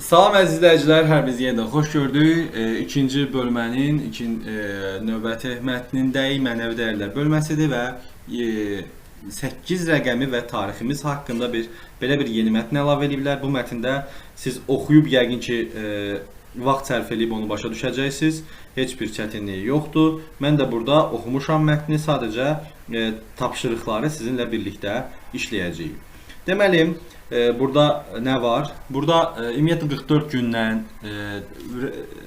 Salam əziz izləyicilər, hər birinizi yenidən xoş gördük. İkinci bölmənin növbəti mətnindəyik, mənəvi dəyərlər bölməsidir və 8 rəqəmi və tariximiz haqqında belə bir yeni mətn əlavə ediblər. Bu mətndə siz oxuyub yəqin ki, vaxt sərf edib onu başa düşəcəksiniz. Heç bir çətinliyi yoxdur. Mən də burada oxumuşam mətni, sadəcə tapşırıqları sizinlə birlikdə işləyəcəyik. Deməli, burada nə var? Burada ümumiyyətlə 44 gündən,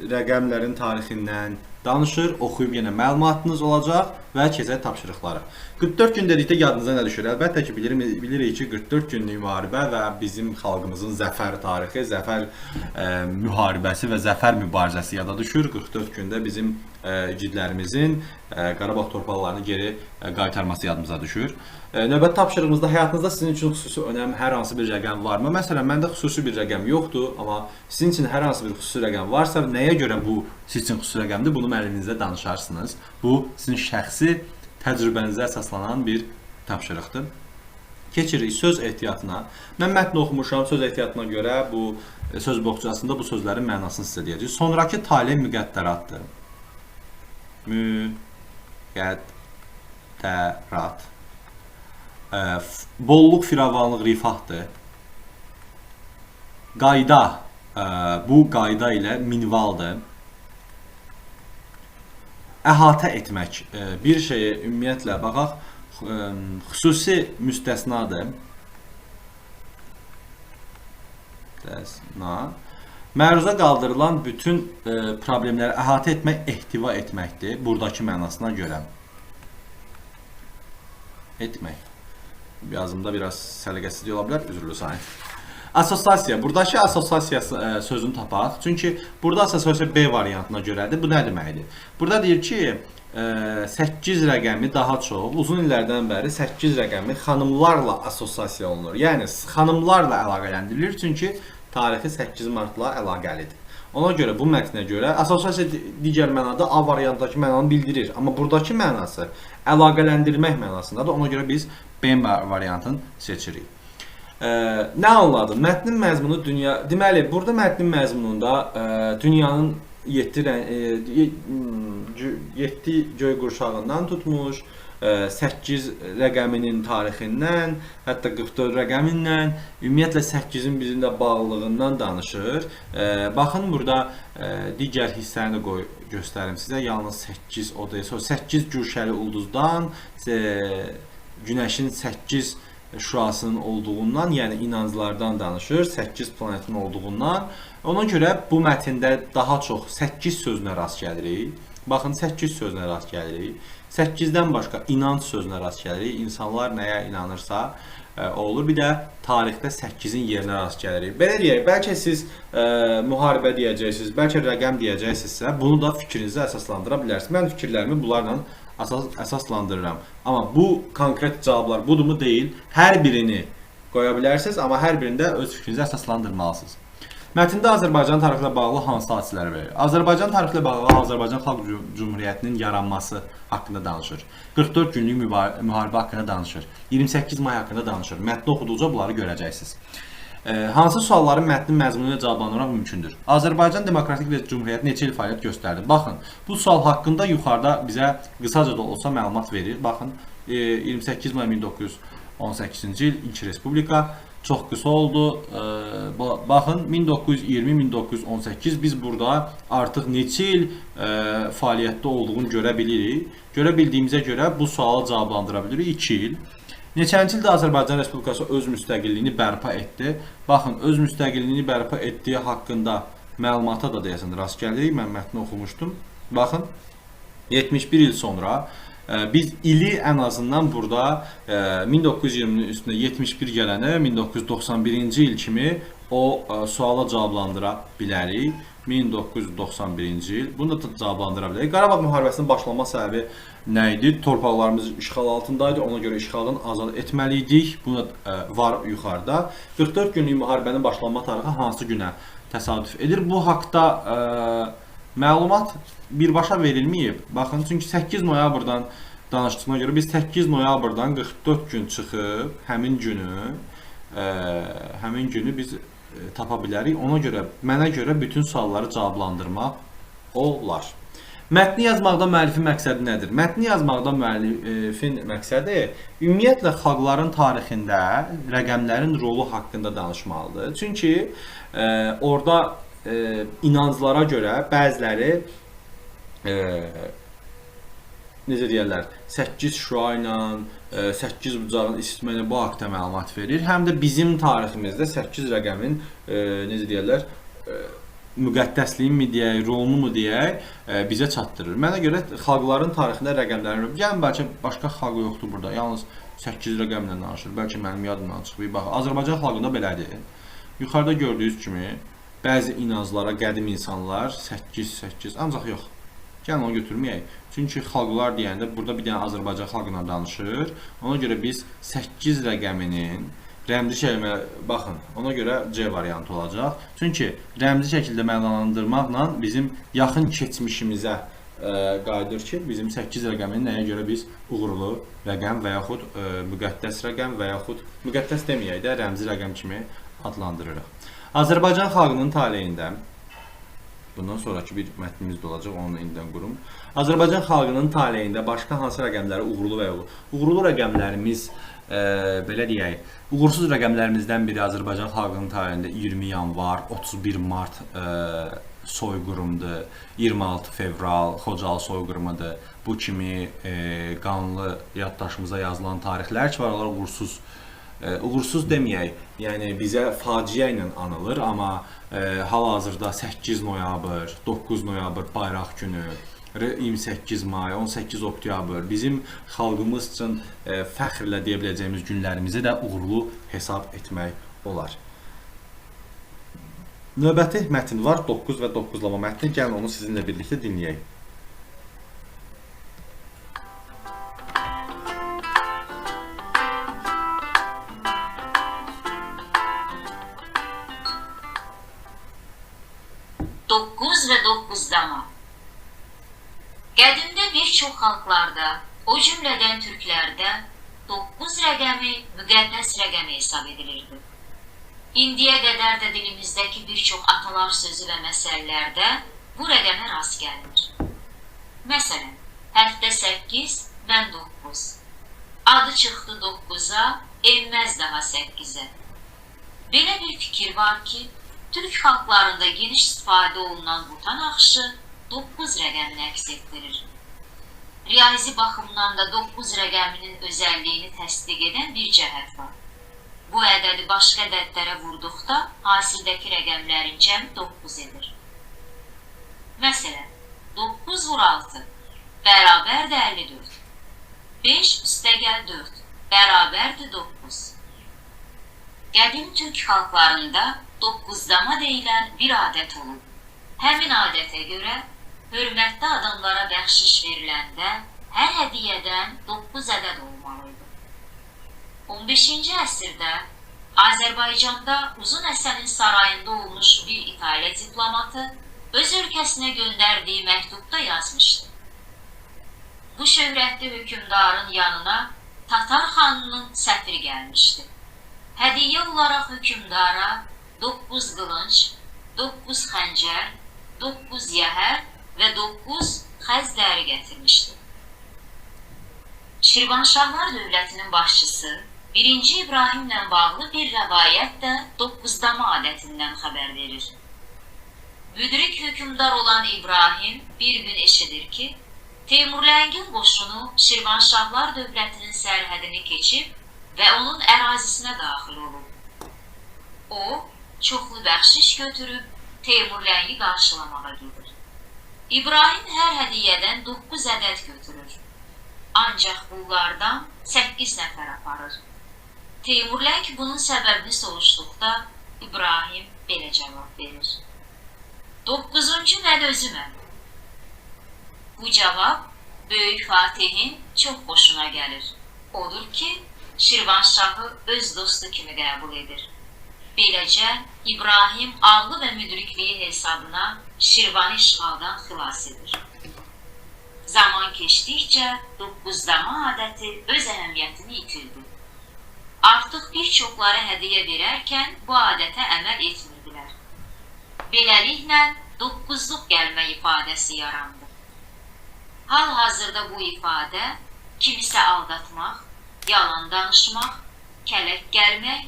rəqəmlərin tarixindən danışır, oxuyub yenə məlumatınız olacaq və keçək tapşırıqlara. 44 gün dedikdə yadınıza nə düşür? Əlbəttə ki, bilirik ki, 44 günlük müharibə və bizim xalqımızın zəfər tarixi, zəfər müharibəsi və zəfər mübarizəsi yada düşür. 44 gündə bizim igidlərimizin Qarabağ torpaqlarını geri qaytarması yadımıza düşür. Növbəti tapşırığımızda həyatınızda sizin üçün xüsusi önəm hər hansı bir rəqəm varmı? Məsələn, məndə xüsusi bir rəqəm yoxdur, amma sizin üçün hər hansı bir xüsusi rəqəm varsa, nəyə görə bu sizin üçün xüsusi rəqəmdir? Bunu müəlliminizlə danışarsınız. Bu, sizin şəxsi təcrübənizə əsaslanan bir tapşırıqdır. Keçirik söz ehtiyatına. Mən mətni oxumuşam, söz ehtiyatına görə bu söz boğçasında bu sözlərin mənasını sizə deyəcək. Sonrakı tale müqəddəratdır. Müqəddərat. Bolluq, firavanlıq, rifahdır. Qayda, bu qayda ilə minvaldır. Əhatə etmək, bir şeyə ümumiyyətlə baxaq, xüsusi müstəsnadır. Müstəsna. Məruzə qaldırılan bütün problemləri əhatə etmək, ehtiva etməkdir. Buradakı mənasına görə. Etmək. Yazımda biraz səliqəsizlik ola bilər, üzrlü sayın. Assosiasiya. Buradakı assosiasiya sözünü tapaq. Çünki burada assosiasiya B variantına görədir. Bu nə deməkdir? Burada deyir ki, 8 rəqəmi daha çox, uzun illərdən bəri 8 rəqəmi xanımlarla assosiasiya olunur. Yəni, xanımlarla əlaqələndirilir. Çünki tarixi 8 martla əlaqəlidir. Ona görə bu mətnə görə assosiasiya digər mənada A variantdakı mənanı bildirir. Amma buradakı mənası əlaqələndirmək mənasındadır. Ona görə biz B variantını seçirik. Nə anladım? Mətnin məzmunu dünya... Deməli, burada mətnin məzmununda dünyanın 7 göy qurşağından tutmuş, 8 rəqəminin tarixindən, hətta 44 rəqəmindən, ümumiyyətlə 8-in bizimlə bağlılığından danışır. Baxın, burada digər hissəni də göstərim sizə. Yalnız 8 o deyil. 8 güşəli ulduzdan, günəşin 8 şüasının olduğundan, yəni inanclardan danışır, 8 planetin olduğundan. Ona görə bu mətndə daha çox 8 sözünə rast gəlirik. Baxın, 8 sözünə rast gəlirik. 8-dən başqa inanc sözünə rast gəlirik. İnsanlar nəyə inanırsa o olur. Bir də tarixdə 8-in yerinə rast gəlirik. Belə deyək, bəlkə siz müharibə deyəcəksiniz, bəlkə rəqəm deyəcəksinizsə, bunu da fikrinizə əsaslandıra bilərsiniz. Mən fikirlərimi bunlarla əsaslandırıram. Amma bu konkret cavablar budurmu deyil. Hər birini qoya bilərsiniz, amma hər birində öz fikrinizi əsaslandırmalısınız. Mətndə Azərbaycan tarixi ilə bağlı hansı hadisələr verir? Azərbaycan tarixi ilə bağlı Azərbaycan Xalq Cümhuriyyətinin yaranması haqqında danışır. 44 günlük müharibə haqqında danışır. 28 may haqqında danışır. Mətni oxuduqca bunları görəcəksiniz. Hansı sualların mətnin məzmunu ilə cavablandırmaq mümkündür? Azərbaycan Demokratik Cümhuriyyəti neçə il fəaliyyət göstərdi? Baxın, bu sual haqqında yuxarıda bizə qısaca da olsa məlumat verir. Baxın, 28 may 1918-ci il ilk Respublika çox qısa oldu. Baxın, 1920-1918 biz burada artıq neçə il fəaliyyətdə olduğunu görə bilirik. Görə bildiyimizə görə bu sualı cavablandıra bilirik. 2 il. Neçənci ildə Azərbaycan Respublikası öz müstəqilliyini bərpa etdi? Baxın, öz müstəqilliyini bərpa etdiyi haqqında məlumata da deyəsən rast gəlirik. Mən mətni oxumuşdum. Baxın, 71 il sonra biz ili ən azından burada 1920-nin üstünə 71 gələnə 1991-ci il kimi o suala cavablandıra bilərik. 1991-ci il. Bunu da cavablandıra bilərik. Qarabağ müharibəsinin başlanma səbəbi nə idi? Torpaqlarımız işğal altındaydı. Ona görə işğaldan azad etməli idik. Bunu var yuxarıda. 44 günlük müharibənin başlanma tarixi hansı günə təsadüf edir? Bu haqda məlumat birbaşa verilməyib. Baxın, çünki 8 noyabrdan danışdığına görə biz 8 noyabrdan 44 gün çıxıb həmin günü biz tapa bilərik. Ona görə mənə görə bütün sualları cavablandırmaq olar. Mətni yazmaqda müəllifin məqsədi nədir? Mətni yazmaqda müəllifin məqsədi ümumiyyətlə xalqların tarixində rəqəmlərin rolu haqqında danışmalıdır. Çünki orada inanclara görə bəziləri necə deyərlər, 8 şüa ilə, 8 bucağın isitmə ilə bu haqda məlumat verir. Həm də bizim tariximizdə 8 rəqəmin necə deyərlər, müqəddəsliyin mi deyək, rolunu mu deyək, bizə çatdırır. Mənə görə xalqların tarixində rəqəmlərin rolu, yəni bəlkə başqa xalq yoxdur burada, yalnız 8 rəqəmlə danışır. Bəlkə mənim yadımdan çıxıb. Bax, Azərbaycan xalqında belədir. Yuxarıda gördüyünüz kimi bəzi inanclara qədim insanlar 8, 8, ancaq yox. Gəlin onu götürməyək. Çünki xalqlar deyəndə burada bir dənə Azərbaycan xalqına danışır. Ona görə biz 8 rəqəminin rəmzi şəkildə baxın, ona görə C variantı olacaq. Çünki rəmzi şəkildə mənalandırmaqla bizim yaxın keçmişimizə qayıdır ki, bizim 8 rəqəmini nəyə görə biz uğurlu rəqəm və yaxud müqəddəs rəqəm və yaxud müqəddəs deməyək də rəmzi rəqəm kimi adlandırırıq. Azərbaycan xalqının taleyində bundan sonraki bir mətnimiz də olacaq, onu indidən qurum. Azərbaycan xalqının taleyində başqa hansı rəqəmləri uğurlu və uğurlu rəqəmlərimiz, belə deyək, uğursuz rəqəmlərimizdən biri Azərbaycan xalqının taleyində 20 yanvar, 31 mart soyqırımdır, 26 fevral Xocalı soyqırımıdır. Bu kimi qanlı yaddaşımıza yazılan tarixlər ki var, onlar uğursuz. Uğursuz deməyək, yəni bizə faciə ilə anılır, amma hal-hazırda 8 noyabr, 9 noyabr bayraq günü, 28 may, 18 oktyabr bizim xalqımız üçün fəxrlə deyə biləcəyimiz günlərimizi də uğurlu hesab etmək olar. Növbəti mətn var, 9 və 9-lama mətni. Gəlin onu sizinlə birlikdə dinləyək. Doqquz və doqquzlama. Qədimdə bir çox xalqlarda, o cümlədən türklərdə 9 rəqəmi müqəddəs rəqəmi hesab edilirdi. İndiyə qədər də dilimizdəki bir çox atalar sözü və məsələlərdə bu rəqəmə rast gəlinir. Məsələn, həftə 8, mən 9. Adı çıxdı 9-a, enməz daha 8-ə. Belə bir fikir var ki, Türk xalqlarında geniş istifadə olunan buta naxışı 9 rəqəmini əks etdirir. Riyazi baxımdan da 9 rəqəminin özəlliyini təsdiq edən bir cəhət var. Bu ədədi başqa ədədlərə vurduqda hasildəki rəqəmlərin cəmi 9 edir. Məsələn, 9 vur 6 bərabərdir 54. 5 üstəgəl 4 bərabərdir 9. Qədim türk xalqlarında doqquzlama deyilən bir adət olub. Həmin adətə görə hörmətli adamlara bəxşiş veriləndə hər hədiyyədən 9 ədəd olmalıydı. 15-ci əsrdə Azərbaycanda Uzun Həsənin sarayında olmuş bir İtalya diplomatı öz ölkəsinə göndərdiyi məktubda yazmışdı. Bu şöhrətli hökmdarın yanına Tatar xanının səfiri gəlmişdi. Hədiyyə olaraq hökmdara 9 qılınc, 9 xəncər, 9 yəhər və 9 xəz dəri gətirmişdi. Şirvanşahlar dövlətinin başçısı 1-ci İbrahimlə bağlı bir rəvayət də doqquzlama adətindən xəbər verir. Müdrik hökmdar olan İbrahim bir gün eşidir ki, Teymurləngin qoşunu Şirvanşahlar dövlətinin sərhədini keçib və onun ərazisinə daxil olub. O, çoxlu bəxşiş götürüb Teymurləngi qarşılamağa gedir. İbrahim hər hədiyyədən 9 ədəd götürür. Ancaq qullardan 8 nəfər aparır. Teymurləng bunun səbəbini soruşduqda İbrahim belə cavab verir. 9-cu mən özüməm. Bu cavab Böyük Fatihin çox xoşuna gəlir. Odur ki, Şirvanşahı öz dostu kimi qəbul edir. Beləcə, İbrahim ağlı və müdrikliyi hesabına Şirvanı işğaldan xilas edir. Zaman keçdikcə doqquzlama adəti öz əhəmiyyətini itirdi. Artıq bir çoxları hədiyyə verərkən bu adətə əməl etmirdilər. Beləliklə, doqquzluq gəlmə ifadəsi yarandı. Hal-hazırda bu ifadə kimisə aldatmaq, yalan danışmaq, kələk gəlmək,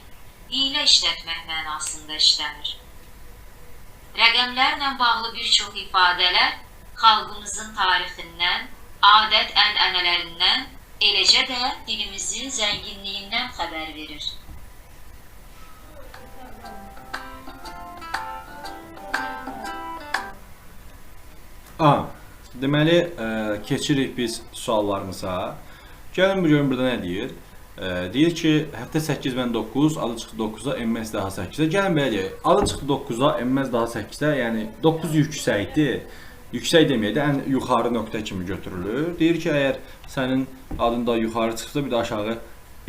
hiylə işlətmək mənasında işlənir. Rəqəmlərlə bağlı bir çox ifadələr xalqımızın tarixindən, adət-ənənələrindən, eləcə də dilimizin zənginliyindən xəbər verir. A. Deməli, keçirik biz suallarımıza. Gəlin bu görün burada nə deyir? Deyir ki, həftə 8 mən 9, adı çıxdı 9-a, enməz daha 8-ə. Gəlin belə deyək, adı çıxdı 9-a, enməz daha 8-ə, yəni 9 yüksəkdir. Yüksək deməyək də, ən yuxarı nöqtə kimi götürülür. Deyir ki, əgər sənin adın da yuxarı çıxsa, bir də aşağı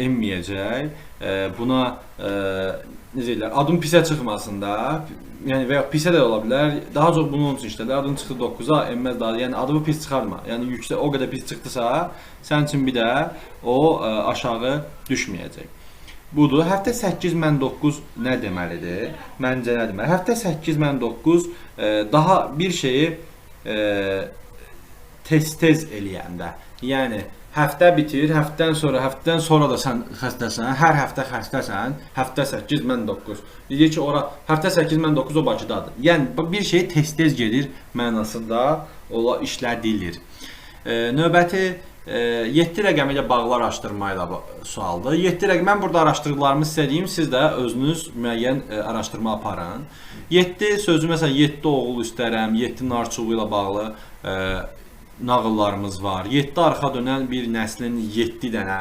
enməyəcək. Buna, necə deyirlər, adın pisə çıxmasın da, yəni və ya pisə də ola bilər. Daha çox bunun üçün işlədir. Adın çıxdı 9-a, enməz daha, yəni adımı pis çıxarma. Yəni yüksək, o qədər pis çıxdısa, sənin üçün bir də o aşağı düşməyəcək. Budur. Həftə 8 mən 9 nə deməlidir? Məncə nə deməli? Həftə 8 mən 9 daha bir şeyi tez-tez eləyəndə. Yəni həftə bitir, həftədən sonra da sən xəstəsən, hər həftə xəstəsən, həftə 8 mən 9. Deyir ki, ora həftə 8 mən 9 o Bakıdadır. Yəni bir şey tez-tez gedir mənasında ola işlədilir. Növbəti 7 rəqəmi ilə bağlı araşdırma ilə sualdır. 7 rəqəm, mən burada araşdırdıqlarımı sizə deyim, siz də özünüz müəyyən araşdırma aparın. 7 sözü, məsələn, 7 oğul istərəm, 7 nar çubuğu ilə bağlı nağıllarımız var. 7 arxa dönən bir nəslin 7 dənə,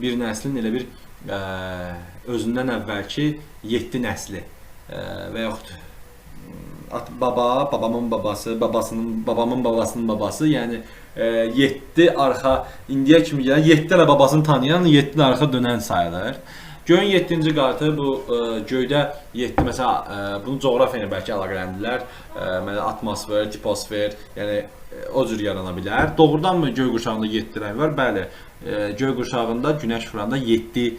bir nəslin elə bir özündən əvvəlki 7 nəsli və yaxud baba, babamın babası, babasının, babamın babasının babası, yəni 7 arxa, indiyə kimi gələn 7 dənə babasını tanıyan 7 arxa dönən sayılır. Göyün 7-ci qatı bu göydə 7, məsələn, bunu coğrafiya ilə bəlkə əlaqələndirlər. Məsələn, atmosfer, tiposfer, yəni o cür yarana bilər. Doğrudanmı göy qurşağında 7 rəng var? Bəli, göy qurşağında günəş vuranda 7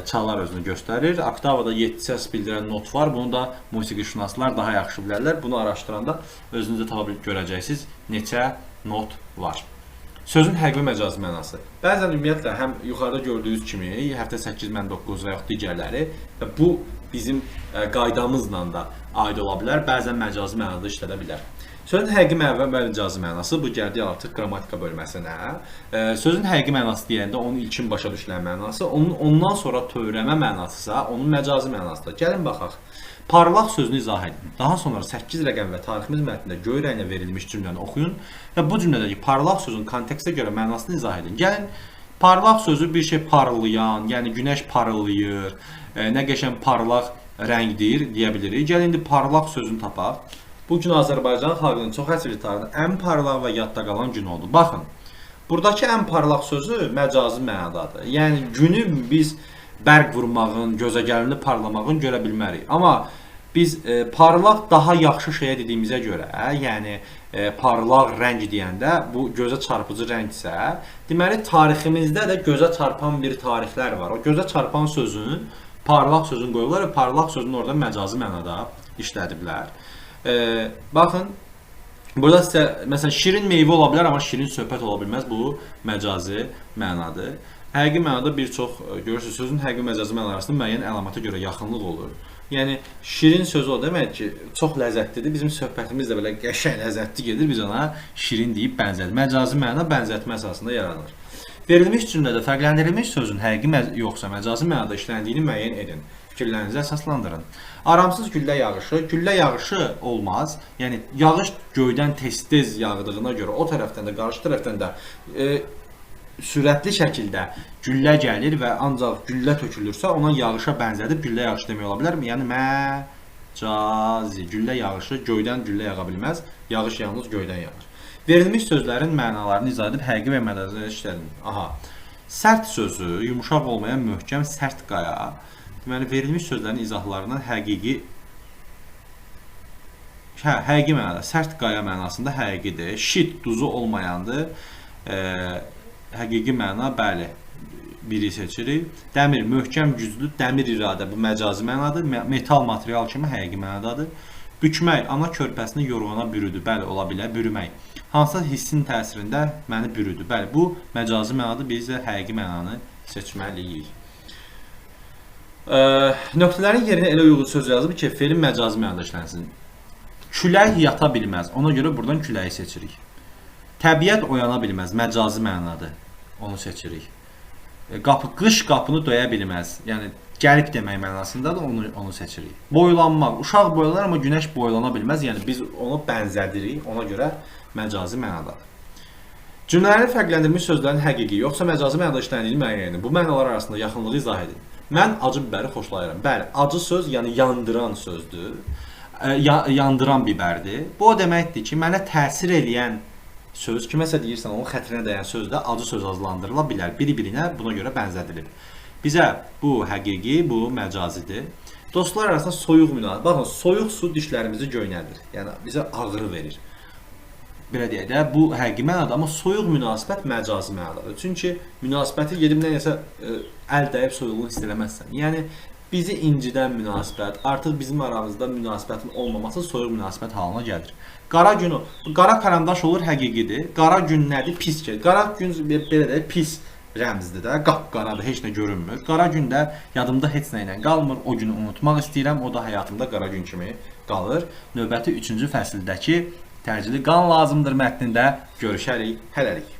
çalar özünü göstərir. Oktavada 7 səs bildirən not var. Bunu da musiqişünaslar daha yaxşı bilərlər. Bunu araşdıranda özünüzə tapa görəcəksiniz neçə not var. Sözün həqiqi məcazi mənası. Bəzən ümumiyyətlə həm yuxarıda gördüyünüz kimi həftə 8 mən 9 və yaxud digərləri və bu bizim qaydamızla da aid ola bilər. Bəzən məcazi mənada işlədə bilər. Sözün həqiqi və məcazi mənası, bu gəldi artıq qrammatika bölməsinə. Sözün həqiqi mənası deyəndə onun ilkin başa düşülən mənası, onun ondan sonra törəmə mənasısa, onun məcazi mənasıdır. Gəlin baxaq. Parlaq sözünü izah edin. Daha sonra 8 rəqəm və tariximiz mətnində göy rənglə verilmiş cümləni oxuyun və bu cümlədəki parlaq sözün kontekstə görə mənasını izah edin. Gəlin, parlaq sözü bir şey parlayan, yəni günəş parlayır, nə qəşəng parlaq rəngdir deyə bilirik. Gəlin, indi parlaq sözünü tapaq. Bu gün Azərbaycan xalqının çox əsrli tarixində ən parlaq və yadda qalan gün oldu. Baxın, buradakı ən parlaq sözü məcazi mənadadır. Yəni günü biz bərq vurmağın, gözə gəlinli parlamağın görə bilmərik. Amma biz parlaq daha yaxşı şeyə dediyimizə görə, yəni parlaq rəng deyəndə bu gözə çarpıcı rəngsə, deməli tariximizdə də gözə çarpan bir tarixlər var. O gözə çarpan sözün, parlaq sözünü qoyublar və parlaq sözünü orada məcazi mənada işlədiblər. Baxın, burada sizə məsələn şirin meyvə ola bilər, amma şirin söhbət ola bilməz. Bu məcazi mənadır. Həqiqi mənada bir çox görürsünüz, sözün həqiqi məcazi məna arasında müəyyən əlamata görə yaxınlıq olur. Yəni şirin sözü o demək ki, çox ləzzətlidir. Bizim söhbətimiz də belə qəşəng ləzzətli gedir. Biz ona şirin deyib bənzədir. Məcazi məna bənzətmə əsasında yaranır. Verilmiş cümlədə fərqləndirilmiş sözün həqiqi yoxsa məcazi mənada işləndiyini müəyyən edin. Fikirlərinizi əsaslandırın. Aramsız güllə yağışı, güllə yağışı olmaz. Yəni yağış göydən tez-tez yağdığına görə o tərəfdən də, qarşı tərəfdən də sürətli şəkildə güllə gəlir və ancaq güllə tökülürsə ona yağışa bənzədib güllə yağışı demək ola bilərmi? Yəni məcazi, güllə yağışı göydən güllə yağa bilməz. Yağış yalnız göydən yağır. Verilmiş sözlərin mənalarını izah edib həqiqi və məcazi işlədin. Aha. Sərt sözü, yumuşaq olmayan möhkəm sərt qaya. Deməli, verilmiş sözlərin izahlarından həqiqi həqiqi mənada, sərt qaya mənasında həqiqidir. Şit duzu olmayandır. Həqiqi məna, bəli, Biri seçirik. Dəmir möhkəm, güclü, dəmir iradə, bu məcazi mənadır. Metal material kimi həqiqi mənadadır. Bükmək, ana körpəsini yorğana bürüdü. Bəli, ola bilər, bürümək. Hansısa hissin təsirində məni bürüdü. Bəli, bu məcazi mənadır. Biz də həqiqi mənanı seçməliyik. Nöqtələrin yerinə elə uyğun söz yazıb ki, feilin məcazi mənada işlənsin. Külək yata bilməz. Ona görə buradan küləyi seçirik. Təbiət oyana bilməz. Məcazi mənadır. Onu seçirik. Qapı, qış qapını döyə bilməz. Yəni gəlib demək mənasındadır, onu seçirik. Boylanmaq. Uşaq boylanar, amma günəş boylana bilməz. Yəni biz onu bənzədirik. Ona görə məcazi mənadadır. Cümlələrin fərqləndirilmiş sözlərin həqiqi, yoxsa məcazi mənada işləndiyini müəyyən edin. Bu mənalar arasında yaxınlığı izah edin. Mən acı bibəri xoşlayıram. Bəli, acı söz, yəni yandıran sözdür. Yandıran bibərdir. Bu o deməkdir ki, mənə təsir eləyən söz, kiməsə deyirsən, onun xətrinə dəyən söz də acı söz adlandırıla bilər. Bir-birinə buna görə bənzədilib. Bizə bu həqiqi, bu məcazidir. Dostlar arasında soyuq münasibət. Baxın, soyuq su dişlərimizi göynədir. Yəni bizə ağrı verir. Belə deyək də, bu həqiqi mənada, amma soyuq münasibət məcazi mənadadır. Çünki münasibəti gedib nəyəsə əl dəyib soyuqluğu hiss eləməzsən. Yəni bizi incidən münasibət, artıq bizim aramızda münasibətin olmaması soyuq münasibət halına gəlir. Qara günü, qara karandaş olur, həqiqidir. Qara gün nədir? Pis ki. Qara gün belə deyək, pis rəmzdir də, qapqaradır, heç nə görünmür. Qara gün də yadımda heç nə ilə qalmır. O günü unutmaq istəyirəm, o da həyatımda qara gün kimi qalır. Növbəti 3-cü fəsildəki təcili qan lazımdır mətnində görüşərik. Hələlik.